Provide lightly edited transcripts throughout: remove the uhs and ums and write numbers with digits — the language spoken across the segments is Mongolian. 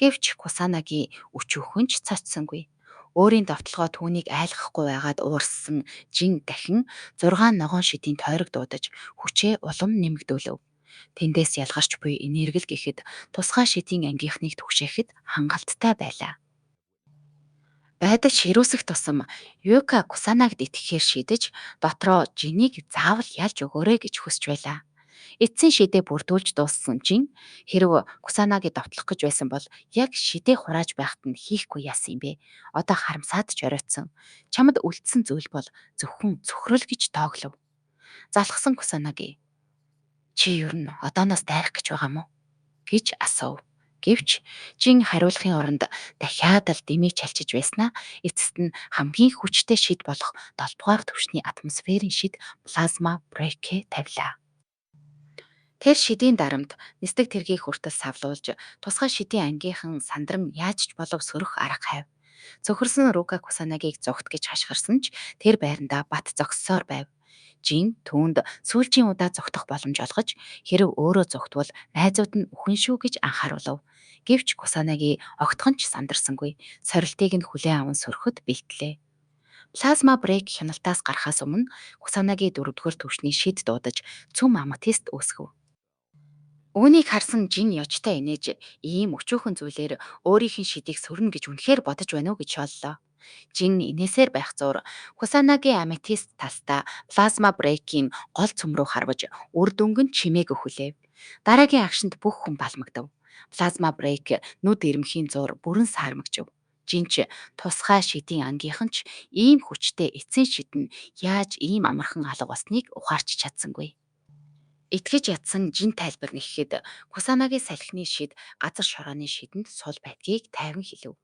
Гэвч Кусанаги өчүүхэн ч цочсонгүй. Өөрийн довтолгоо түүнийг айлгахгүй байгаад уурссан Жин дахин 6 ногоон шидийн тойрог дуудаж, хүчээ улам нэмэгдүүлэв. Тэндээс ялгарч буй энерги л гэхэд тусгай шидийн ангийнхныг түгшээхэд хангалттай байлаа. Байдал ширүүсэх тусам Юка Кусанагид итгэхээр шийдэж, дотроо Жинийг заавал ялж өгөөрэй гэж хүсч байлаа. Эцсийн шидээ бүрдүүлж дууссан Жин хэрэв Кусанаги довтлох гэж байсан бол яг шидээ хурааж байхад нь хийхгүй яасан юм бэ? Одоо харамсаад ч оройтсон. Чамд үлдсэн зүйл бол зөвхөн цөхрөл гэж тооглов. Залхсан Кусанаги "Чи ер нь одооноос дайрах гэж байгаа юм уу?" гэж асуув. Гэвч Жин хариулахын оронд дахиад л дэмий чалчиж байснаа эцэст нь хамгийн хүчтэй шид болох долдугаар түвшний атмосферийн шид Плазма Брейк тавилаа. Тэр шидийн дарамт нисдэг тэргийг хүртэл савлуулж, тусгай шидийн ангийнхан сандран яаж ч болов сөрөх арга хайв. Цөхөрсөн Рука Кусанагиг зугт гэж хашгирсан ч тэр байрандаа бат зогссоор байв. Жин түүнд сүүлчийн удаа зугтах боломж олгож, хэрэв өөрөө зугтвал найзууд нь үхэн шүү гэж анхааруулав. Гэвч Кусанаги огтхон ч сандарсангүй. Сорилтыг нь хүлээн аван сөрөхөд бэлтлээ. Плазма Брейк хяналтаас гарахаас өмнө Кусанаги дөрөвдүгээр түвшний шид дуудаж цөм аметист үүсгэв. Үүнийг харсан Жин ёжтой инээж, ийм өчүүхэн зүйлээр өөрийнх нь шидийг сөрнө гэж үнэхээр бодож байна уу гэж шооллоо. Жин инээсээр байх зуур Кусанаги аметист талдаа Плазма Брейкийн гол цөм рүү харваж үр дүнг нь чимээгүй хүлээв. Дараагийн агшинд бүх хүн балмагдав. Плазма Брейк нүд ирмэхийн зуур бүрэн саармагжив. Жин ч, тусгай шидийн ангийнхан ч ийм хүчтэй эцсийн шид нь яаж ийм амархан алга болсныг ухаарч чадсангүй. Итгэж ядсан Жин тайлбар нэхэхэд Кусанаги салхины шид газар шорооны шидэнд сул байдгийг тайван хэлэв.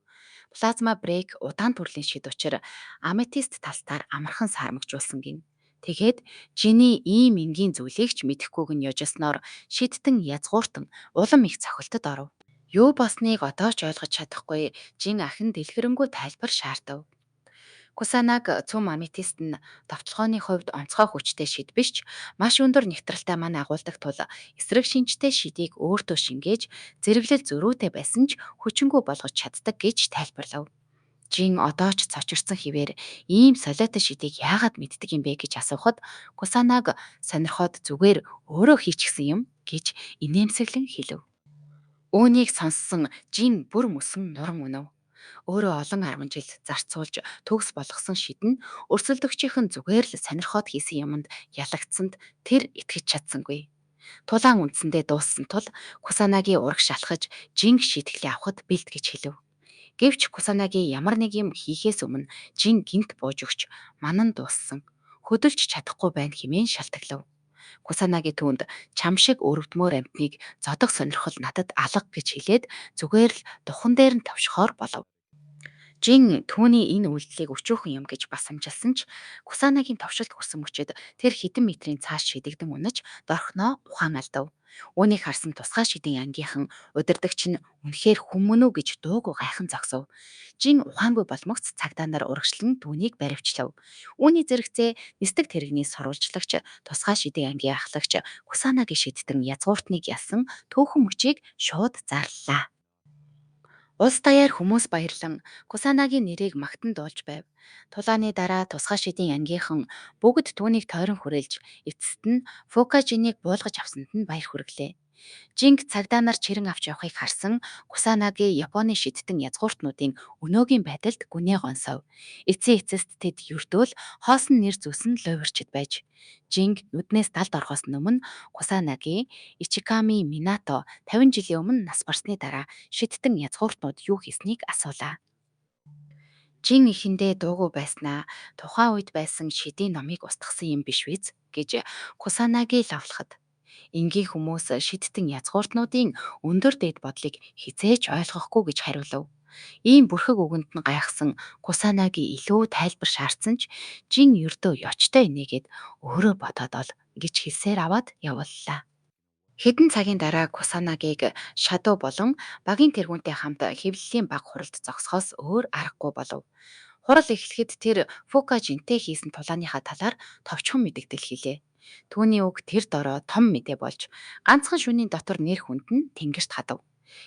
Плазма Брейк удаан төрлийн шид учир аметист талдаар амархан саармагжуулсан гэнэ. Тэгээд Жиний ийм энгийн зүйлийг ч мэдэхгүйг нь ёжилсноор шидтэн язгууртан улам их цохилтод оров. Юу болсныг одоо ч ойлгож чадахгүй Жин ахин дэлгэрэнгүй тайлбар шаардав. Кусанаг цөм аметист нь довтолгооны хувьд онцгой хүчтэй шид биш ч маш өндөр нягтралтай мана агуулдаг тул эсрэг шинжтэй шидийг өөртөө шингээж зэрэглэл зөрүүтэй байсан ч хүчингүй болгож чаддаг гэж тайлбарлав. Жин одоо ч цочирдсан хэвээр ийм солиотой шидийг яагаад мэддэг юм бэ гэж асуухад Кусанаг сонирхоод зүгээр өөрөө хийчихсэн юм гэж инээмсэглэн хэлэв. Үүнийг сонссон Жин бүр мөсөн нуран унав. Өөрөө олон арван жил зарцуулж төгс болгосон шид нь өрсөлдөгчийнх нь зүгээр л сонирхоод хийсэн юманд ялагдсанд тэр итгэж чадсангүй. Тулаан үндсэндээ дууссан тул Кусанаги урагш алхаж Жинг шийтгэлээ авахад бэлд гэж хэлэв. Гэвч Кусанаги ямар нэг юм хийхээс өмнө Жин гэнэт бууж өгч манан дууссан. Хөдөлж чадахгүй байна хэмээн шалтгаглав. Кусанаги түүнд чам шиг өрөвдмөөр амьтныг зодох сонирхол надад алга гэж хэлээд зүгээр л духан дээр нь товшихоор болов. Жин түүний энэ үйлдэлийг өчүүхэн юм гэж басамжилсан ч Кусанагийн товшилд хүрсэн мөчид тэр хэдэн метрийн цааш шидэгдэн унаж дорхноо ухаан алдав. Үүнийг харсан тусгай шидийн ангийнхан удирдагч нь үнэхээр хүн мөн үү гэж дуугүй гайхан зогсов. Жин ухаангүй болмогц цагдаа нар урагшлан түүнийг баривчлав. Үүний зэрэгцээ нисдэг тэрэгний сурвалжлагч тусгай шидийн ангийн ахлагч Кусанаги шидтэн язгууртныг ялсан түүхэн мөчийг шууд зарлалаа. Улс даяар хүмүүс баярлан Кусанагийн нэрийг магтан дуулж байв. Тулааны дараа тусгай шидийн ангийнхан бүгд түүнийг тойрон хүрээлж эцэст нь Фукажиныг буулгаж авсанд нь баяр хүргэлээ. Жинг цагдаа нар чирэн авч явахыг харсан Кусанаги Японы шидтэн язгууртнуудын өнөөгийн байдалд гүнээ гонсов. Эцсийн эцэст тэд ердөө л хоосон нэр зүйсэн луйварчид байж. Жинг нүднээс далд орохоос өмнө Кусанаги Ичиками Минато 50 жилийн өмнө нас барсны дараа шидтэн язгууртнууд юу хийснийг асуулаа. Жин эхэндээ дуугүй байснаа тухайн үед байсан шидийн номыг устгасан юм биш биз гэж Кусанаги лавлахад энгийн хүмүүс шидтэн язгууртнуудын өндөр дээд бодлыг хэзээ ч ойлгохгүй гэж хариулав. Ийм бүрхэг үгэнд нь гайхсан Кусанаги илүү тайлбар шаардсан ч Жин ердөө ёчтой инээгээд өөрөө бодоод ол гэж хэлсээр аваад явууллаа. Хэдэн цагийн дараа Кусанагиг Шадуу болон багийн тэргүүнтэй хамт хэвлэлийн баг хуралд зогсохоос өөр аргагүй болов. Хурал эхлэхэд тэр Фукажинтэй хийсэн тулааныхаа талаар товчхон мэдэгдэл хийлээ. Түүний үг тэр дороо том мэдээ болж, ганцхан шөнийн дотор нэр хүнд нь тэнгэрт хадав.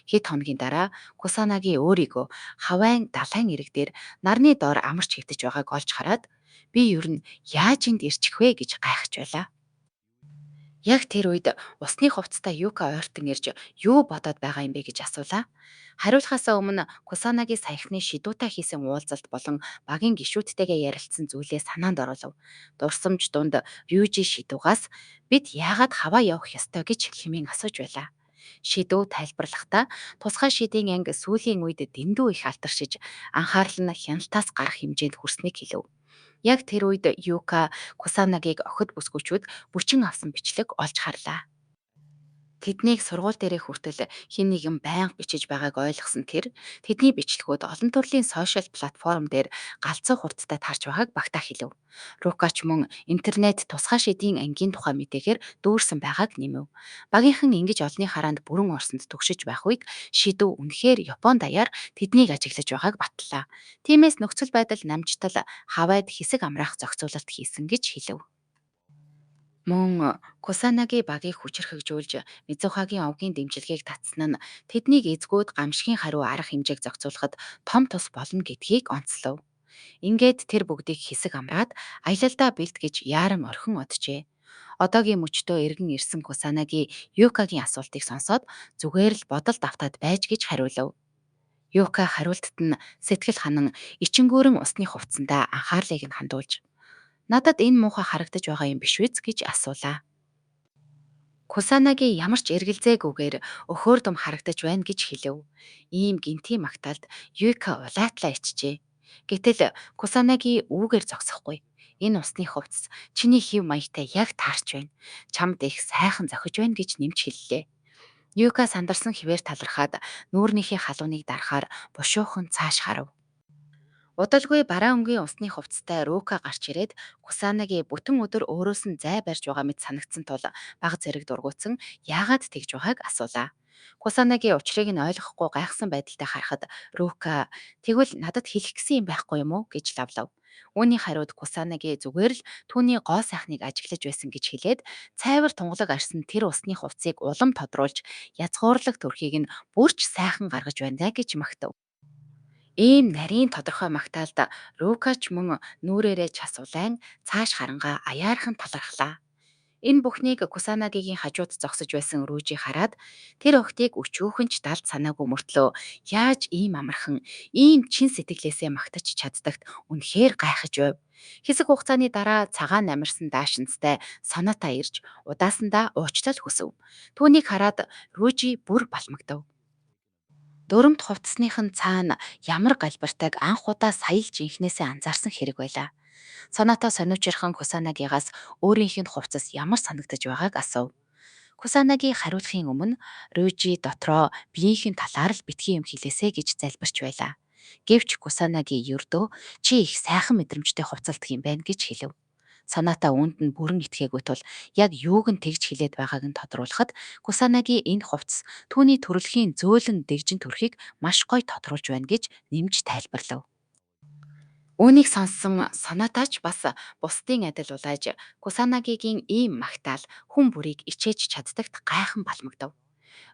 Хэд хоногийн дараа Кусанаги өөрийгөө Хавайн далайн эрэг дээр нарны доор амарч хэвтэж байгааг олж хараад би ер нь яаж энд ирчих вэ гэж гайхаж байлаа. Яг тэр үед усны хувцастай Юка ойртон ирж юу бодоод байгаа юм бэ гэж асуулаа. Хариулахаасаа өмнө Кусанаги саяхны Шидутай хийсэн уулзалт болон багийн гишүүдтэйгээ ярилцсан зүйлээ санаанд оруулав. Дурсамж дунд Рюжи Шидугаас бид яагаад Хавай явах ёстой гэж хэмээн асууж байлаа. Шиду тайлбарлахдаа тусгай шидийн анги сүүлийн үед дэндүү их алдаршиж, анхаарал нь хяналтаас гарах хэмжээнд хүрснийг хэлэв. Яг тэр үед Юка Кусанагиг охид бүсгүйчүүд бүчин авсан бичлэг олж харлаа. Тэднийг сургууль дээрээ хүртэл хэн нэгэн байнга бичиж байгааг ойлгосон тэр, тэдний бичлэгүүд олон төрлийн сошиал платформ дээр галзуу хурдтай тарж байгааг багтаа хэлэв. Рука ч мөн интернет тусгай шидийн ангийн тухай мэдээгээр дүүрсэн байгааг нэмэв. Багийнхан ингэж олонний хараанд бүрэн орсонд түгшиж байх үед Шидү үнэхээр Япон даяар тэднийг ажиглаж байгааг батлаа. Тиймээс нөхцөл байдал намжтал Хавайд хэсэг амраах зохицуулалт хийсэн гэж хэлэв. Мөн Кусанаги багийг хүчирхэгжүүлж Мизухагийн овгийн дэмжлэгийг татсан нь тэднийг эзгүүд гамшгийн хариу арга хэмжээг зохицуулахад том тус болно гэдгийг онцлов. Ингээд тэр бүгдийг хэсэг амраад аялалдаа бэлд гэж яаран орхин оджээ. Одоогийн мөчдөө эргэн ирсэн Кусанаги Юкагийн асуултыг сонсоод зүгээр л бодолд автаад байж гэж хариулав. Юка хариултад нь сэтгэл ханан ичингүүрэн усны хувцсандаа анхаарлыг нь хандуулж "Надад энэ муухай харагдаж байгаа юм биш биз?" гэж асуулаа. Кусанаги ямар ч эргэлзээгүйгээр өхөөрдөм харагдаж байна гэж хэлэв. Ийм гэнэтийн магтаалд Юка улайтлаа ичжээ. Гэтэл Кусанаги үүгээр зогсохгүй. Энэ усны хувцас чиний хэв маягтай яг таарч байна. Чамд их сайхан зохиж байна гэж нэмж хэллээ. Юка сандарсан хэвээр талархаад нүүрнийхээ халууныг дарахаар бушуухан цааш харав. Удалгүй бараан өнгийн усны хувцастай Рука гарч ирээд Кусанаги бүтэн өдөр өөрөөс нь зай барьж байгаа мэт санагдсан тул бага зэрэг дургүйцэн яагаад тэгж байгааг асуулаа. Кусанаги учрыг нь ойлгохгүй гайхсан байдалтай харахад Рука "Тэгвэл надад хэлэх гэсэн юм байхгүй юм уу?" гэж лавлав. Үүний хариуд Кусанаги зүгээр л түүний гоо сайхныг ажиглаж байсан гэж хэлээд цайвар тунгалаг арьсан тэр усны хувцсыг улам тодруулж язгуурлаг төрхийг нь бүр ч сайхан гаргаж байна гэж магтав. Ийм нарийн тодорхой магтаалд Рука ч мөн нүүрээрээ час улайн цааш харангаа аяархан талархлаа. Энэ бүхнийг Кусанагигийн хажууд зогсож байсан Рүжи хараад тэр охидыг өчүүхэн ч далд санаагүй мөртлөө яаж ийм амархан, ийм чин сэтгэлээсээ магтаж чаддагт үнэхээр гайхаж байв. Хэсэг хугацааны дараа цагаан намирсан даашинзтай Соната ирж удаасандаа уучлал хүсэв. Түүнийг хараад Рүжи бүр балмагдав. Дүрэмт хувцасных нь цаана ямар галбиртайг анх удаа сая л жинхэнээсээ анзаарсан хэрэг байлаа. Соната сониучирхан Кусанагигаас өөрийнх нь хувцас ямар санагдаж байгааг асуув. Кусанаги хариулахын өмнө Рүжи дотроо биеийнх нь талаар л битгий юм хэлээсэй гэж залбирч байлаа. Гэвч Кусанаги ердөө чи их сайхан мэдрэмжтэй хувцалдаг юм байна гэж хэлэв. Соната үүнд нь бүрэн итгээгүй тул яг юуг нь тэгж хэлээд байгааг нь тодруулахад Кусанаги энэ хувцас түүний төрөлхийн зөөлөн дэгжин төрхийг маш гоё тодруулж байна гэж нэмж тайлбарлав. Үүнийг сонссон Соната ч бас бусдын адил улайж Кусанагигийн ийм магтаал хүн бүрийг ичээж чаддагт гайхан балмагдав.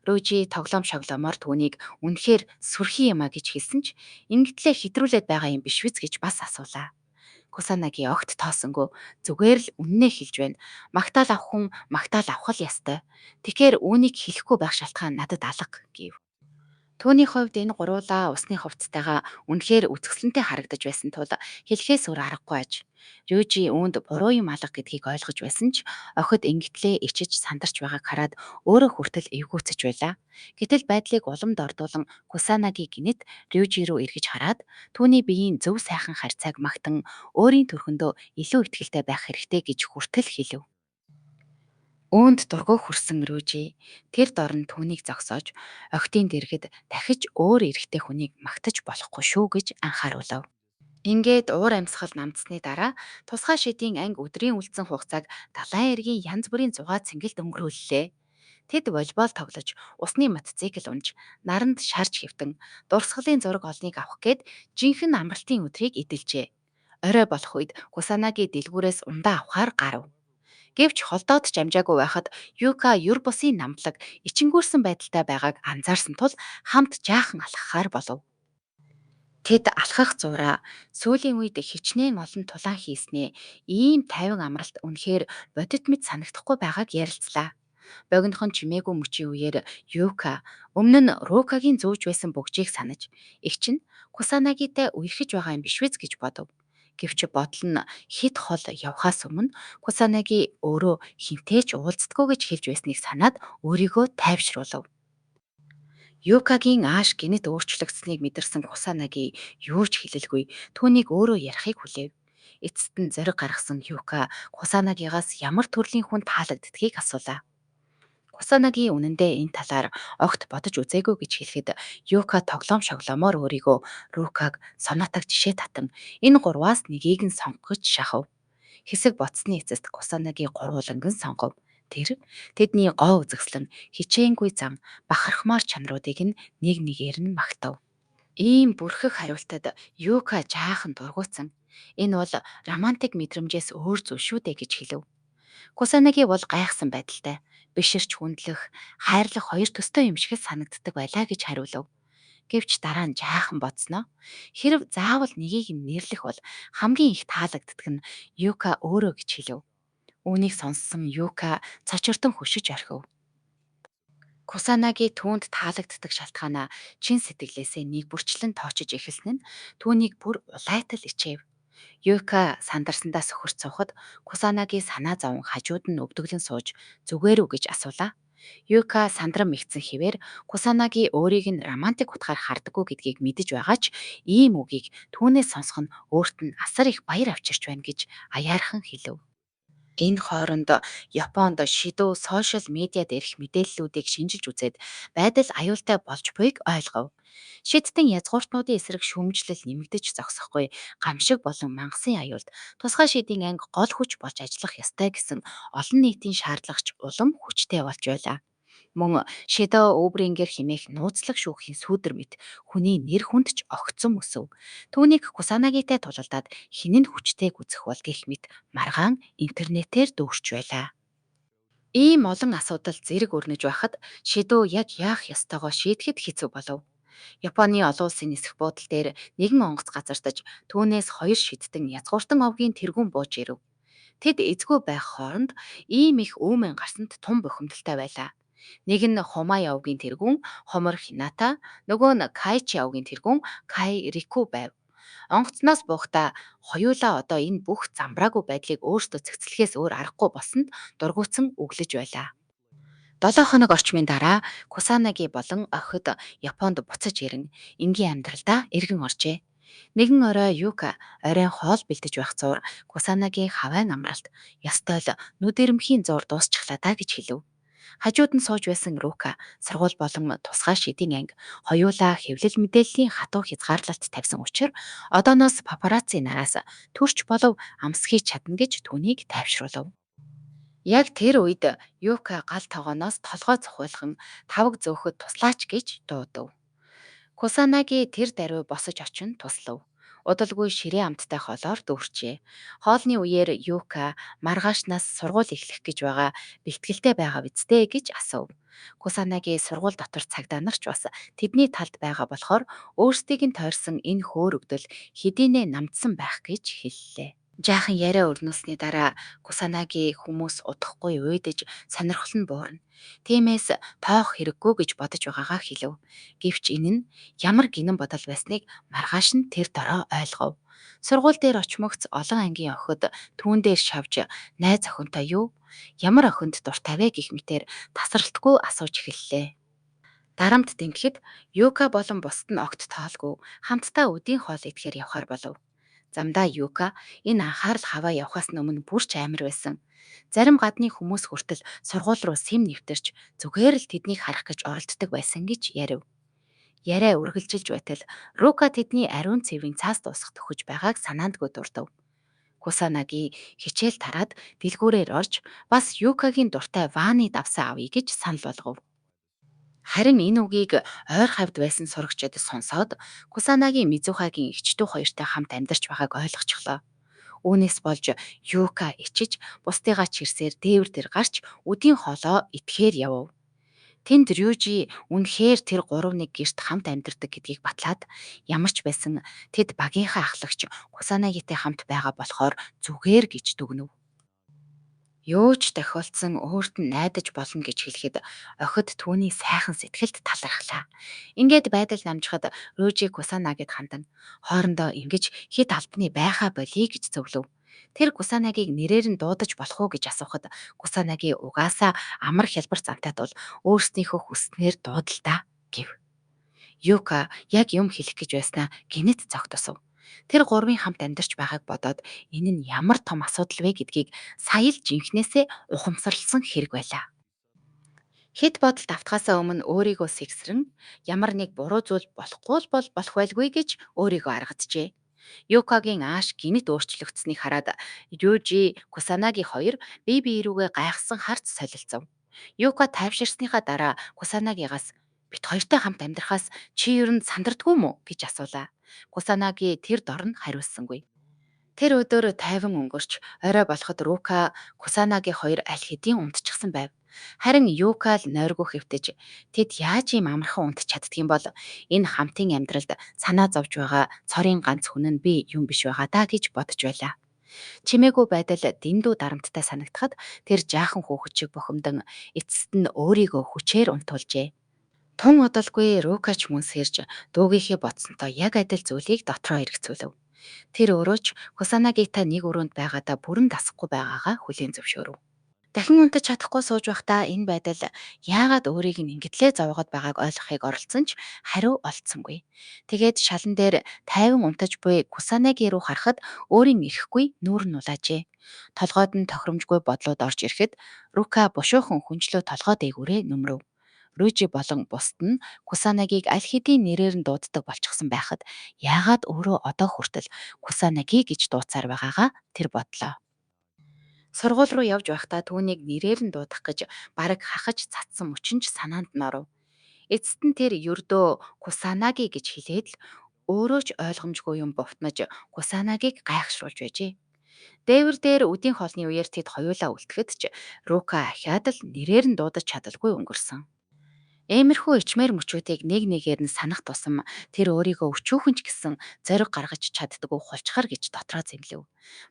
Рүжи тоглоом шоглоомоор түүнийг үнэхээр сүрхий юм а гэж хэлсэн ч ингэтлээ хэтрүүлээд байгаа юм биш биз гэж бас асуулаа. Кусанаги огт тоосонгүй зүгээр л үнэнээ хэлж байна. Магтаал авах хүн магтаал авах л ёстой. Тэгэхээр үүнийг хэлэхгүй байх шалтгаан надад алга гэв. Түүний хувьд энэ гуруулаа усны хувцастайгаа үнэхээр үзэсгэлэнтэй харагдаж байсан тул хэлэхээс өөр аргагүй аж. Рюжи үүнд буруу юм алга гэдгийг ойлгож байсан ч охид ингэтлээ ичиж сандарч байгааг хараад өөрөө хүртэл эвгүйцэж байлаа. Гэтэл байдлыг улам дордуулан Кусанаги гэнэт Рюжи рүү эргэж хараад түүний биеийн зөв сайхан харьцааг магтан өөрийн төрхөндөө илүү итгэлтэй байх хэрэгтэй гэж хүртэл хэлэв. Үүнд дургүй хүрсэн Рүжи тэр дор нь түүнийг зогсоож охидын дэргэд дахиж өөр эрэгтэй хүнийг магтаж болохгүй шүү гэж анхааруулав. Ингээд уур амьсгал намдсаны дараа тусгай шидийн анги өдрийн үлдсэн хугацааг далайн эргийн янз бүрийн зугаа цэнгэлд өнгөрүүллээ. Тэд волейбол тоглож, усны мотоцикл унаж, наранд шарж хэвтэн, дурсгалын зураг олныг авах гээд жинхэнэ амралтын өдрийг эдэлжээ. Орой болох үед Кусанаги дэлгүүрээс ундаа авахаар гарав. Гэвч холдоод ч амжаагүй байхад Юка ер бусын намтлаг ичингүүрсэн байдалтай байгааг анзаарсан тул хамт жаахан алхахаар болов. Тэд алхах зуураа сүүлийн үед хичнээн олон тулаан хийснээ, ийм тайван амралт үнэхээр бодит мэт санагдахгүй байгааг ярилцлаа. Богинохон чимээгүй мөчийн үеэр Юка өмнө нь Рукагийн зүүж байсан бөгжийг санаж, эгч нь Кусанагитай үерхэж байгаа юм биш биз гэж бодов. Гэвч бодол нь хэт хол явхаас өмнө Кусанаги өөрөө хэнтэй ч уулздаггүй гэж хэлж байсныг санаад өөрийгөө тайвшруулав. Юкагийн ааш гэнэт өөрчлөгдсөнийг мэдэрсэн Кусанаги юу ч хэлэлгүй түүнийг өөрөө ярихыг хүлээв. Эцэст нь зориг гаргасан Юка Кусанагигаас ямар төрлийн хүн таалагддгийг асуулаа. Кусанаги үнэндээ энэ талаар огт бодож үзээгүй гэж хэлэхэд Юка тоглоом шоглоомоор өөрийгөө Рукаг, Сонатаг жишээ татан энэ гурваас нэгийг нь сонгох гэж шахав. Хэсэг бодсоны эцэст Кусанаги гурвууланг нь сонгов. Тэр тэдний гоо үзэсгэлэн, хичээнгүй зан, бахархмаар чанаруудыг нь нэг нэгээр нь магтав. Ийм бүрхэг хариултад Юка жаахан дургүйцэн энэ бол романтик мэдрэмжээс өөр зүйл шүү дээ гэж хэлэв. Кусанаги бол гайхсан байдалтай биширч хүндлэх, хайрлах хоёр төстэй юм шиг л санагддаг байлаа гэж хариулав. Гэвч дараа нь жаахан бодсноо хэрэв заавал нэгийг нь нэрлэх бол хамгийн их таалагддаг нь Юка өөрөө гэж хэлэв. Үүнийг сонссон Юка цочирдон хөшиж орхив. Кусанаги түүнд таалагддаг шалтгаанаа чин сэтгэлээсээ нэг бүрчлэн тоочиж эхэлсэн нь түүнийг бүр улайтал ичээв. Юка сандарсандаа сөхөрч суухад Кусанаги санаа зовон хажууд нь өвдөглөн сууж зүгээр үү гэж асуулаа. Юка сандран мэгдсэн хэвээр Кусанаги өөрийг нь романтик утгаар хардаггүй гэдгийг мэдэж байгаа ч ийм үгийг түүнээс сонсох нь өөрт нь асар их баяр авчирч байна гэж аяархан хэлэв. Энэ хооронд Японд Шидүү сошиал медиа дээрх мэдээллүүдийг шинжилж үзээд байдал аюултай болж буйг ойлгов. Шидтэн язгууртнуудын эсрэг шүүмжлэл нэмэгдэж зогсохгүй гамшиг болон мангасын аюулд тусгай шидийн анги гол хүч болж ажиллах ёстой гэсэн олон нийтийн шаардлага ч улам хүчтэй болж байлаа. Мөн Шидо Өврингер хэмээх нууцлаг шүүхийн сүүдэр мэт хүний нэр хүнд ч огцом өсөв. Түүнийг Кусанагитай тулалдаад хэн нь хүчтэйг үзэх бол гэх мэт маргаан интернетээр дүүрч байлаа. Ийм олон асуудал зэрэг өрнөж байхад Шидо яг яах ёстойгоо шийдэхэд хэцүү болов. Японы олон улсын нисэх буудал дээр нэгэн онгоц газардаж түүнээс хоёр шидтэн язгууртан овгийн тэргүүн бууж ирэв. Тэд эзгүй байх хооронд ийм их үймэн гарсанд тун бухимдалтай байлаа. Нэг нь Хумай овгийн тэргүүн Хомор Хината, нөгөө нь Кайчи овгийн тэргүүн Кай Рику байв. Онгоцноос буухдаа хоёулаа одоо энэ бүх замбраагүй байдлыг өөрсдөө зохицлэхээс өөр аргагүй болсонд дургүйцэн үглэж байлаа. 7 хоног орчмын дараа Кусанаги болон охид Японд буцаж ирэн энгийн амьдралдаа эргэн оржээ. Нэгэн орой Юка оройн хоол бэлдэж байх зуур Кусанаги хавайн амралт ёстой л нүд эрэмхийн зуур дуусчихлаа даа гэж хэлэв. Хажууд нь сууж байсан Рука сургууль болон тусгай шидийн анги хоёулаа хэвлэл мэдээллийн хатуу хязгаарлалт тавьсан учир одооноос папарацци нараас төрч болов амсхийж чадна гэж түүнийг тайвшруулав. Яг тэр үед Юка гал тогооноос толгой цохиулхан таваг зөөхөд туслаач гэж дуудав. Кусанаги тэр даруй босож очин туслав. Удалгүй ширээ амттай хоолоор дүүрчээ. Хоолны үеэр Юка маргаашнаас сургууль эхлэх гэж байгаа бэлтгэлтэй байгаа биз дээ гэж асуув. Кусанаги сургууль дотор цагдаа нар ч бас тэдний талд байгаа болохоор өөрсдийг нь тойрсон энэ хөөрөгдөл хэдийнээ намдсан байх гэж хэллээ. Жаахан яриа өрнүүлсний дараа Кусанаги хүмүүс удахгүй уйдаж сонирхол нь буурна. Тиймээс тоох хэрэггүй гэж бодож байгаагаа хэлэв. Гэвч энэ нь ямар гэнэн бодол байсныг маргааш нь тэр дороо ойлгов. Сургууль дээр очмогц олон ангийн охид түүн дээр шавж найз охинтой юу? Ямар охинд дуртай вэ гэх мэтээр тасралтгүй асууж эхэллээ. Дарамт дэмхэхэд Юка болон бусад нь огт тоолгүй хамтдаа өдийн хоол идэхээр явахаар болов. Замдаа Юка энэ анхаарал хаваа явахаас өмнө бүр ч аймар байсан. Зарим гадны хүмүүс хүртэл сургууль руу сэм нэвтэрч зүгээр л тэднийг харах гэж оролддог байсан гэж ярив. Яриа үргэлжилж байтал Рука тэдний ариун цэвийн цаас дуусах төхөж байгааг санаандгүй дурдав. Кусанаги хичээл тараад дэлгүүрээр орж бас Юкагийн дуртай вааны давсаа авъя гэж санал болгов. Харин энэ үгийг ойр хавьд байсан сурагчид сонсоод Кусанаги Мизухагийн эгч дүү хоёртой хамт амьдарч байгааг ойлгочихлоо. Үүнээс болж Юка ичиж, бусдыгаа чирсээр дээвэр дээр гарч үдийн хоолоо идэхээр явав. Тэнд Рюжи үнэхээр тэр гурав нэг гэрт хамт амьдардаг гэдгийг батлаад, ямар ч байсан тэд багийнхаа ахлагч Кусанагитай хамт байгаа болохоор зүгээр гэж дүгнэв. Юу ч тохиолдсон өөрт нь найдаж болно гэж хэлэхэд охид түүний сайхан сэтгэлд талархлаа. Ингээд байдал намжихад Рюжи Кусанагид хандан хоорондоо ингэж хэт албаны байхаа болий гэж зөвлөв. Тэр Кусанагийг нэрээр нь дуудаж болох уу гэж асуухад Кусанаги угаасаа амар хялбар зантай тул өөрснийхөө хүссэнээр дуудал даа гэв. Юка яг юм хэлэх гэж байснаа гэнэт зогтосов. Тэр гурвын хамт амьдарч байгааг бодоод энэ нь ямар том асуудал вэ гэдгийг сая л жинхнээсээ ухамсарласан хэрэг байлаа. Хэт бодолд автахаасаа өмнө өөрийгөө сэгсрэн ямар нэг буруу зүйл болохгүй л бол болох байлгүй гэж өөрийгөө аргаджээ. Юкагийн ааш гэнэт өөрчлөгдсөнийг хараад Рюжи, Кусанаги хоёр бие бие рүүгээ гайхсан харц солилцов. Юка тайвширсныхаа дараа Кусанагигаас "Бид хоёртой хамт амьдрахаас чи ер нь сандардаггүй юм уу?" гэж асуулаа. Кусанаги тэр дор нь хариулсангүй. Тэр өдөр тайван өнгөрч, орой болоход Рука, Кусанаги хоёр аль хэдийн унтчихсан байв. Харин Юка л нойргүй хэвтэж, тэд яаж ийм амархан унтаж чаддаг юм бол энэ хамтын амьдралд санаа зовж байгаа цорын ганц хүн нь би юм биш байгаа даа гэж бодож байлаа. Чимээгүй байдал дэндүү дарамттай санагдахад тэр жаахан хүүхэд шиг бухимдан эцэст нь өөрийгөө хүчээр унтуулжээ. Тун удалгүй Рука ч мөн сэрж дүүгийнхээ бодсонтой яг адил зүйлийг дотроо эргэцүүлэв. Тэр өөрөө ч Кусанагитай нэг өрөөнд байгаадаа бүрэн дасахгүй байгаагаа хүлээн зөвшөөрөв. Дахин унтаж чадахгүй сууж байхдаа энэ байдал яагаад өөрийг нь ингэтлээ зовоогоод байгааг ойлгохыг оролдсон ч хариу олдсонгүй. Тэгээд шалан дээр тайван унтаж буй Кусанаги руу харахад өөрийн эрхгүй нүүр нь улаажээ. Толгойд нь тохиромжгүй бодлууд орж ирэхэд Рука бушуухан хүнжлөө толгой дээгүүрээ нөмрөв. Рүжи болон бусад нь Кусанагиг аль хэдийн нэрээр нь дууддаг болчихсон байхад яагаад өөрөө одоо хүртэл Кусанаги гэж дуудсаар байгаагаа тэр бодлоо. Сургууль руу явж байхдаа түүнийг нэрээр нь дуудах гэж бараг хахаж цацсан мөчөн ч санаанд нь оров. Эцэст нь тэр ердөө Кусанаги гэж хэлээд л өөрөө ч ойлгомжгүй юм бувтнаж Кусанагиг гайхшруулж байжээ. Дээвэр дээр үдийн хоолны үеэр тэд хоёулаа үлдэхэд ч Рука ахиад л нэрээр нь дуудаж чадалгүй өнгөрсөн. Иймэрхүү ичмээр мөчүүдийг нэг нэгээр нь санах тусам тэр өөрийгөө өчүүхэн ч гэсэн зориг гаргаж чаддаггүй хулчхар гэж дотроо зэмлэв.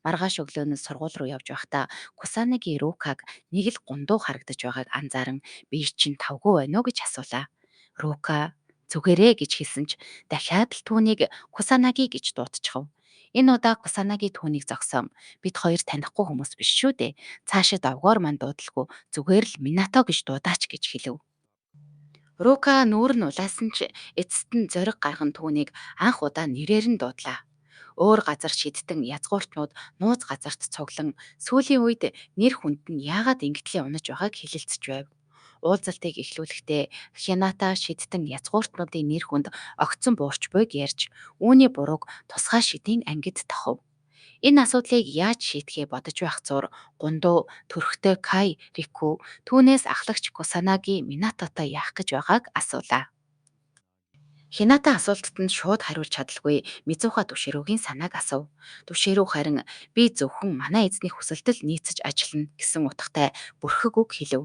Маргааш өглөө нь сургууль руу явж байхдаа Кусанаги Рукаг нэг л гундуу харагдаж байгааг анзааран бие чинь тавгүй байна уу гэж асуулаа. Рука зүгээрээ гэж хэлсэн ч дахиад л түүнийг Кусанаги гэж дуудчихав. Энэ удаа Кусанаги түүнийг зогсоон бид хоёр танихгүй хүмүүс биш шүү дээ. Цаашид овгоор мань дуудалгүй зүгээр л Минато гэж дуудаач гэж хэлэв. Рука нүүр нь улаасан ч эцэст нь зориг гарган түүнийг анх удаа нэрээр нь дуудлаа. Өөр газар шидтэн язгууртнууд нууц газарт цуглан сүүлийн үед нэр хүнд нь яагаад ингэтлээ унаж байгааг хэлэлцэж байв. Уулзалтыг эхлүүлэхдээ Хината шидтэн язгууртнуудын нэр хүнд огцом буурч буйг ярьж, үүний бурууг тусгай шидийн ангид тохив. Энэ асуудлыг яаж шийдэхээ бодож байх зуур Гундуу, төрхтэй Кай Рику түүнээс ахлагч Кусанаги Минатотой яах гэж байгааг асуулаа. Хината асуултад нь шууд хариулж чадалгүй Мизуха Түширүгийн санааг асуув. Түширү харин би зөвхөн манай эзний хүсэлд л нийцэж ажиллана гэсэн утгатай бүрхэг үг хэлэв.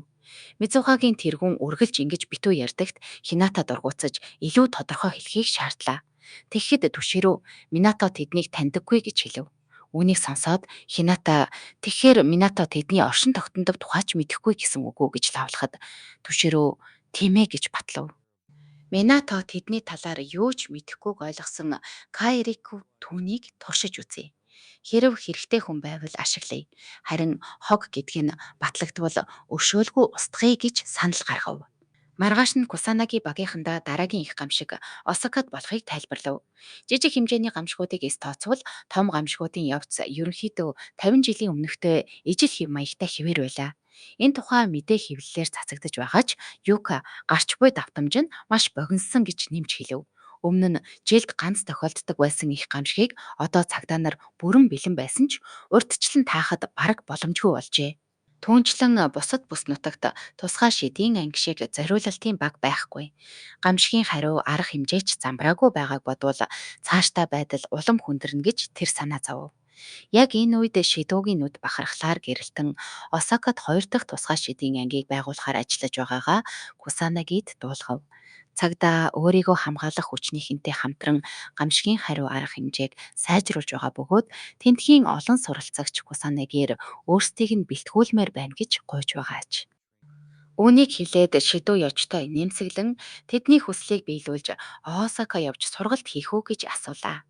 Мизухагийн тэргүүн үргэлж ингэж битүү ярьдагт Хината дургуутсаж илүү тодорхой хэлэхийг шаардлаа. Тэгэхэд Түширү Минато тэднийг таньдаггүй гэж хэлэв. Үүнийг сонсоод Хината тэгэхээр Минато тэдний оршин тогтнодов тухай ч мэдэхгүй гэсэн үг үү гэж лавлахад Түширү тийм ээ гэж батлав. Минато тэдний талаар юу ч мэдэхгүйг ойлгосон Кайрику түүнийг туршиж үзье. Хэрэв хэрэгтэй хүн байвал ашиглая. Харин хог гэдэг нь батлагдвал өршөөлгүй устгая гэж санал гаргав. Маргааш нь Кусанаги багийнхандаа дараагийн их гамшиг Осакад болохыг тайлбарлав. Жижиг хэмжээний гамшгуудыг эс тооцвол том гамшгуудын явц ерөнхийдөө 50 жилийн өмнөхтэй ижил хэв маягтай хэвээр байлаа. Энэ тухай мэдээ хэвлэлээр цацагдаж байгаа ч Юка гарч буй давтамж нь маш богиносон гэж нэмж хэлэв. Өмнө нь жилд ганц тохиолддог байсан их гамшгийг одоо цагдаа нар бүрэн бэлэн байсан ч урьдчилан таахад бараг боломжгүй болжээ. Түүнчлэн бусад бүс нутагт тусгай шидийн анги шиг зориулалтын баг байхгүй. Гамшигын хариу арга хэмжээ ч замбраагүй байгааг бодвол цаашдаа байдал улам хүндэрнэ гэж тэр санаа зовов. Яг энэ үед Шидоугийн нүд бахархлаар гэрэлтэн Осакад хоёр дахь тусгай шидийн ангийг байгуулахаар ажиллаж байгаагаа Кусанагид дуулгав. Цагдаа өөрийгөө хамгаалах хүчнийхэнтэй хамтран гамшгийн хариу арга хэмжээг сайжруулж байгаа бөгөөд тэндхийн олон суралцагч Кусанагиэр өөрсдийг нь бэлтгүүлмээр байна гэж гуйж байгаа аж. Үүнийг хэлээд Шидо Ёжтой инээмсэглэн тэдний хүслийг биелүүлж Осака явж сургалт хийх үү гэж асуулаа.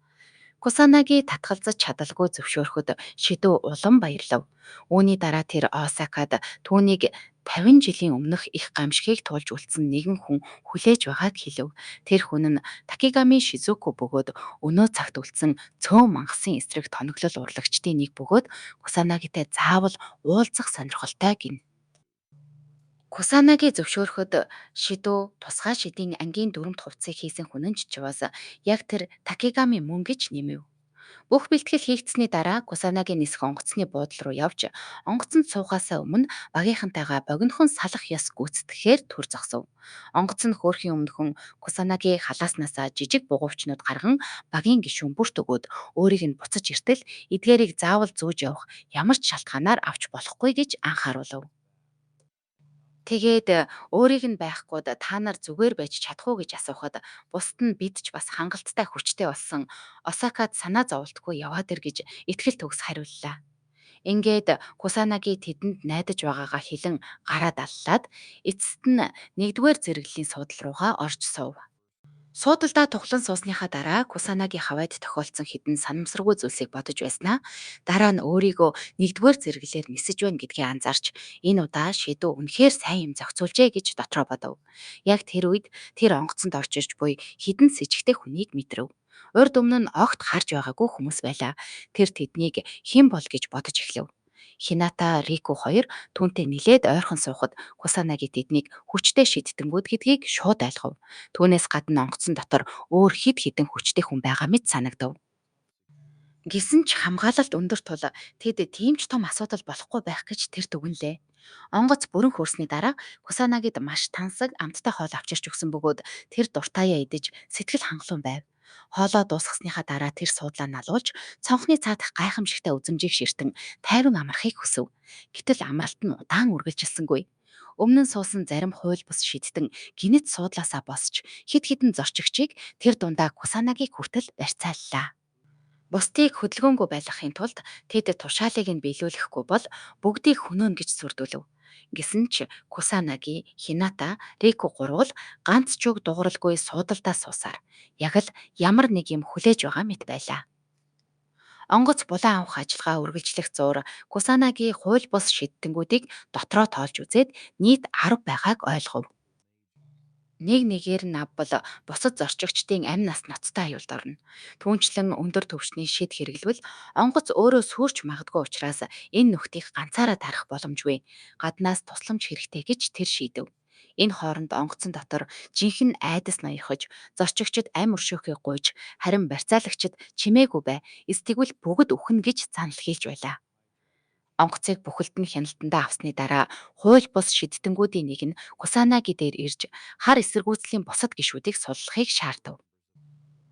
Кусанаги татгалзаж чадалгүй зөвшөөрөхөд Шидо улам баярлав. Үүний дараа тэр Осакад түүнийг 50 жилийн өмнөх их гамшгийг туулж үлдсэн нэгэн хүн хүлээж байгааг хэлэв. Тэр хүн нь Такигами Шизуку бөгөөд өнөө цагт үлдсэн цөөн мангасын эсрэг тоноглол урлагчдын нэг бөгөөд Кусанагитай заавал уулзах сонирхолтой гэнэ. Кусанаги зөвшөөрөхөд Шидо тусгай шидийн ангийн дүрэмт хувцсыг хийсэн хүн нь ч бас яг тэр Такигами мөн гэж нэмэв. Бүх бэлтгэл хийгдсэний дараа Кусанаги нисэх онгоцны буудал руу явж, онгоцонд суухаасаа өмнө багийнхантайгаа богинохон салах ёс гүйцэтгэхээр түр зогсов. Онгоц нь хөөрхийн өмнөхөн Кусанаги халааснаасаа жижиг бугуувчнууд гарган багийн гишүүн бүрт өгөөд өөрийг нь буцаж иртэл эдгээрийг заавал зүүж явах ямар ч шалтгаанаар авч болохгүй гэж анхааруулав. Тэгээд өөрийг нь байхгүйд та нар зүгээр байж чадах уу гэж асуухад бусад нь бид ч бас хангалттай хүчтэй болсон Осакад санаа зоволтгүй яваад ир гэж итгэл төгс хариуллаа. Ингээд Кусанаги тэдэнд найдаж байгаагаа хэлэн гараа даллаад эцэст нь нэгдүгээр зэрэглэлийн суудал руугаа орж суув. Суудалдаа тухлан суусныхаа дараа Кусанаги Хавайд тохиолдсон хэдэн санамсаргүй зүйлсийг бодож байснаа дараа нь өөрийгөө нэгдүгээр зэрэглэлээр нисэж байна гэдгээ анзаарч энэ удаа Шидо үнэхээр сайн юм зохицуулжээ гэж дотроо бодов. Яг тэр үед тэр онгоцонд орж ирж буй хэдэн сэжигтэй хүнийг мэдрэв. Урд өмнө нь огт харж байгаагүй хүмүүс байлаа. Тэр тэднийг хэн бол гэж бодож эхлэв. Хината, Рику хоёр түүнтэй нилээд ойрхон суухад Кусанаги тэднийг хүчтэй шидтэнгүүд гэдгийг шууд ойлгов. Түүнээс гадна онгоцон дотор өөр хэд хэдэн хүчтэй хүн байгаа мэт санагдав. Гэсэн ч хамгаалалт өндөр тул тэд тийм ч том асуудал болохгүй байх гэж тэр дүгнэлээ. Онгоц бүрэн хөөрсний дараа Кусанагид маш тансаг амттай хоол авчирч өгсөн бөгөөд тэр дуртайяа идэж сэтгэл хангалуун байв. Хоолоо дуусгасныхаа дараа тэр суудлаа налуулж цонхны цаадах гайхамшигтай үзэмжийг ширтэн тайван амрахыг хүсэв. Гэтэл амралт нь удаан үргэлжилсэнгүй. Өмнө нь суусан зарим хууль бус шидтэн гэнэт суудлаасаа босч хэд хэдэн зорчигчийг тэр дундаа Кусанагийг хүртэл барьцааллаа. Бусдыг хөдөлгөөнгүй байлгахын тулд тэд тушаалыг нь биелүүлэхгүй бол бүгдийг хөнөөнө гэж сүрдүүлэв. Гэсэн ч Кусанаги, Хината, Рику гурвал ганц ч үг дуугаралгүй суудалдаа суусаар яг л ямар нэг юм хүлээж байгаа мэт байлаа. Онгоц булан авах ажиллагаа үргэлжлэх зуур Кусанаги хууль бус шидтэнгүүдийг дотроо тоолж үзээд нийт 10 байгааг ойлгов. Нэг нэгээр нь авбал бусад зорчигчдын амь нас ноцтой аюулд орно. Түүнчлэн өндөр түвшний шид хэрэглэвэл онгоц өөрөө сүйрч магадгүй учраас энэ нөхдийг ганцаараа тарах боломжгүй. Гаднаас тусламж хэрэгтэй гэж тэр шийдэв. Энэ хооронд онгоцон дотор жинхэнэ айдас ноёрхож, зорчигчид амь өршөөхийг гуйж, харин барьцаалагчид чимээгүй бай, эс тэгвэл бүгд үхнэ гэж занал хийлж байлаа. Онгоцыг бүхэлд нь хяналтандаа авсны дараа хууль бус шидтэнгүүдийн нэг нь Кусанаги дээр ирж хар эсэргүүцлийн бусад гишүүдийг суллахыг шаардав.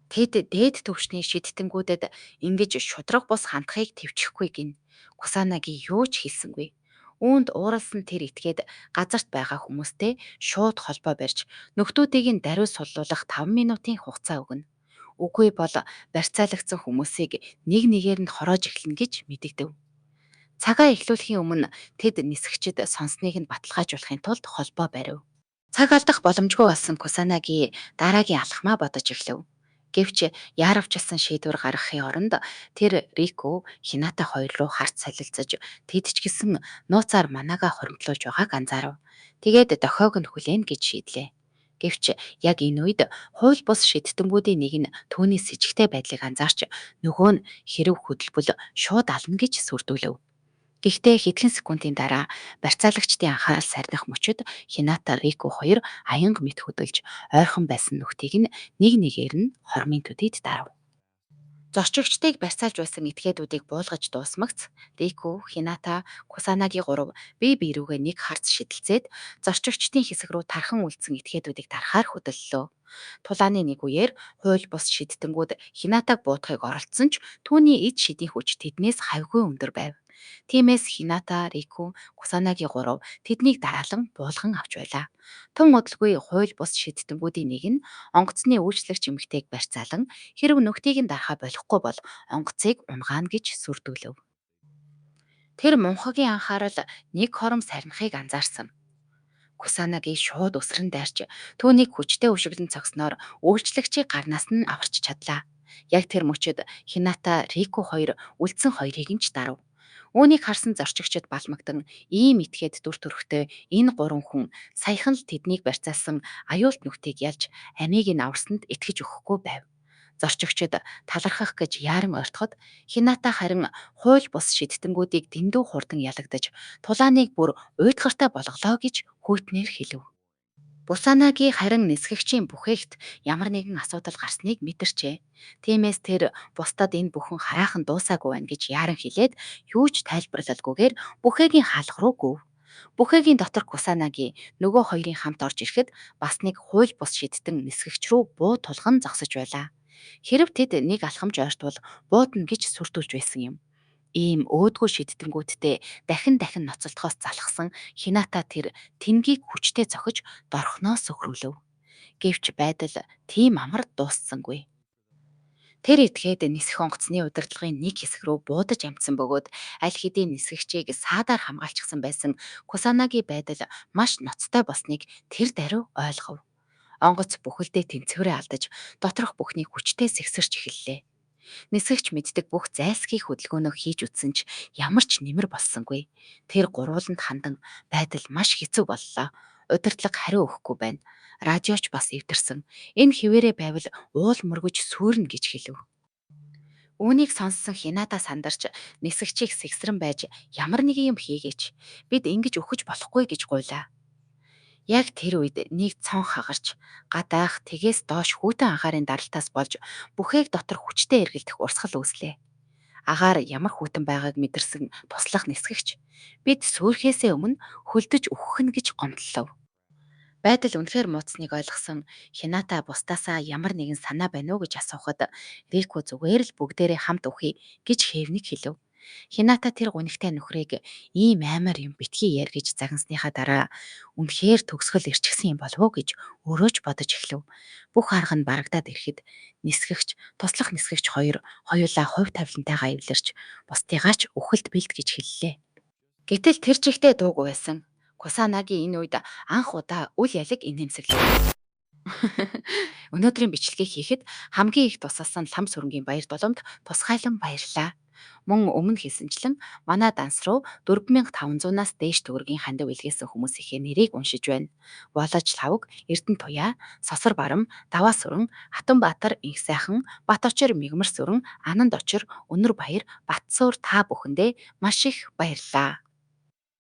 Тэд дээд түвшний шидтэнгүүдэд ингэж шударга бус хандахыг тэвчихгүй гэнэ. Кусанаги юу ч хэлсэнгүй. Үүнд ууралсан тэр этгээд газарт байгаа хүмүүстэй шууд холбоо барьж нөхдүүдийг нь даруй суллуулах 5 минутын хугацаа өгнө. Үгүй бол барьцаалагдсан хүмүүсийг нэг нэгээр нь хороож эхэлнэ гэж мэдэгдэв. Цагаа эхлүүлэхийн өмнө тэд нисгчид сонссныг нь баталгаажуулахын тулд холбоо барив. Цаг алдах боломжгүй болсон Кусанаги дараагийн алхмаа бодож эхлэв. Гэвч яаравчилсан шийдвэр гаргахын оронд тэр Рику, Хината хоёр руу харц солилцож тэд ч гэсэн нууцаар манаагаа хуримтлуулж байгааг анзаарав. Тэгээд дохиог нь хүлээнэ гэж шийдлээ. Гэвч яг энэ үед хууль бус шидтэнгүүдийн нэг нь түүний сэжигтэй байдлыг анзаарч нөгөө нь хэрэв хөдөлбөл шууд ална гэж сүрдүүлэв. Гэхдээ хэдхэн секундын дараа барьцаалагчдын анхаарал сарних мөчид Хината, Рику хоёр аянга мэт хөдөлж ойрхон байсан нөхдийг нь нэг нэгээр нь хормын төдийд дарав. Зорчигчдыг барьцаалж байсан этгээдүүдийг буулгаж дуусмагц, Рику, Хината, Кусанаги гурав бие бие рүүгээ нэг харц шидэлцээд, зорчигчдын хэсэг рүү тархан үлдсэн этгээдүүдийг дарахаар хөдөллөө. Тулааны нэг үеэр хууль бус шидэтэнгүүд Хинатаг буутахыг оролдсон ч түүний эд шидийн хүч тэднээс хавьгүй өндөр байв. Тиймээс Хината, Рику, Кусанаги гурав тэднийг дараалан буулган авч байлаа. Тун удалгүй хууль бус шидэтэнгүүдийн нэг нь онгоцны үйлчлэгч эмэгтэйг барьцаалан, хэрэв нөхдийг нь дарахаа болихгүй бол онгоцыг унагаана гэж сүрдүүлэв. Тэр мунхагийн анхаарал нэг хором сарнихыг анзаарсан. Кусанаги шууд өсрөн дайрч, түүнийг хүчтэй өшиглөн цогсноор үйлчлэгчийг гарнаас нь аварч чадлаа. Яг тэр мөчид Хината, Рику хоёр үлдсэн хоёрыг нь ч дарав. Үүнийг харсан зорчигчид балмагдан ийм этгээд дүр төрхтэй энэ гурван хүн саяхан л тэднийг барьцаалсан аюулт нөхдийг ялж амийг нь аварсанд итгэж өгөхгүй байв. Зорчигчид талархах гэж яаран ойртоход Хината харин хууль бус шидэтэнгүүдийг дэндүү хурдан ялагдаж тулааныг бүр уйтгартай болголоо гэж хүйтнээр хэлэв. Кусанаги харин нисгэгчийн бүхээгт ямар нэгэн асуудал гарсныг мэдэрчээ. Тиймээс тэр бусдад энэ бүхэн хараахан дуусаагүй байна гэж яаран хэлээд юу ч тайлбарлалгүйгээр бүхээгийн хаалга руу гүйв. Бүхээгийн дотор Кусанаги нөгөө хоёрын хамт орж ирэхэд бас нэг хууль бус шидэтгэн нисгэгч рүү буу тулган зогсож байлаа. Хэрэв тэд нэг алхамж ойртвол буудна гэж сүрдүүлж байсан юм. Ийм өөдгөө шидэтэнгүүдтэй дахин дахин ноцолдохоос залхсан Хината тэр тэнгийг хүчтэй цохиж дорхноо сөхрүүлэв. Гэвч байдал тийм амар дууссангүй. Тэр этгээд нисэх онгоцны удирдлагын нэг хэсэг рүү буудаж амжсан бөгөөд аль хэдийн нисгэгчийг саадаар хамгаалчихсан байсан Кусанаги байдал маш ноцтой болсныг тэр даруй ойлгов. Онгоц бүхэлдээ тэнцвэрээ алдаж, доторх бүхнийг хүчтэй сэгсэрч эхэллээ. Нисгэгч мэддэг бүх зайлсхийх хөдөлгөөнөө хийж үзсэн ч ямар ч нэмэр болсонгүй. Тэр гурвууланд хандан байдал маш хэцүү боллоо. Удирдлага хариу өгөхгүй байна. Радио ч бас эвдэрсэн. Энэ хэвээрээ байвал уул мөргөж сүйрнэ гэж хэлэв. Үүнийг сонссон Хината сандарч нисгэгчийг сэгсрэн байж ямар нэгэн юм хийгээч. Бид ингэж үхэж болохгүй гэж гуйлаа. Яг тэр үед нэг цон хагарч, гадаах тэгээс доош хүйтэн агаарын даралтаас болж бүхээг дотор хүчтэй эргэлдэх урсгал үүслээ. Агаар ямар хүйтэн байгааг мэдэрсэн туслах нисгэгч бид сүйрэхээсээ өмнө хөлдөж үхэх нь гэж гомдлов. Байдал үнэхээр муудсаныг ойлгосон Хината бусдаасаа ямар нэгэн санаа байна уу гэж асуухад Рику зүгээр л бүгдээрээ хамт үхье гэж хэвник хэлэв. Хината тэр гунигтай нөхрийг ийм аймаар юм битгий ярьь гэж загнасныхаа дараа үнэхээр төгсгөл ирчихсэн юм болов уу гэж өөрөө ч бодож эхлэв. Бүх арга нь барагдаад ирэхэд нисгэгч, туслах нисгэгч хоёр хоёулаа хувь тавилантайгаа эвлэрч бусдыгаа ч үхэлд бэлд гэж хэллээ. Гэтэл тэр чигтээ дуугүй байсан. Кусанаги энэ үед анх удаа үл ялаг инээмсэглэв. Өнөөдрийн бичлэгийг хийхэд хамгийн их тусалсан лам сүрэнгийн баяр дуламд тусгайлан баярлалаа. Мөн өмнө хэлсэнчлэн манай данс руу 4500-аас дээш төгрөгийн хандив илгээсэн хүмүүсийнхээ нэрийг уншиж байна. Волож Лхавг, Эрдэнэ Туяа, Сосор Барам, Даваа Сүрэн, Хатанбаатар, Инхсайхан, Бат Очир, Мигмар Сүрэн, Ананд Очир, Өнөр Баяр, Батсуур та бүхэндээ маш их баярлалаа.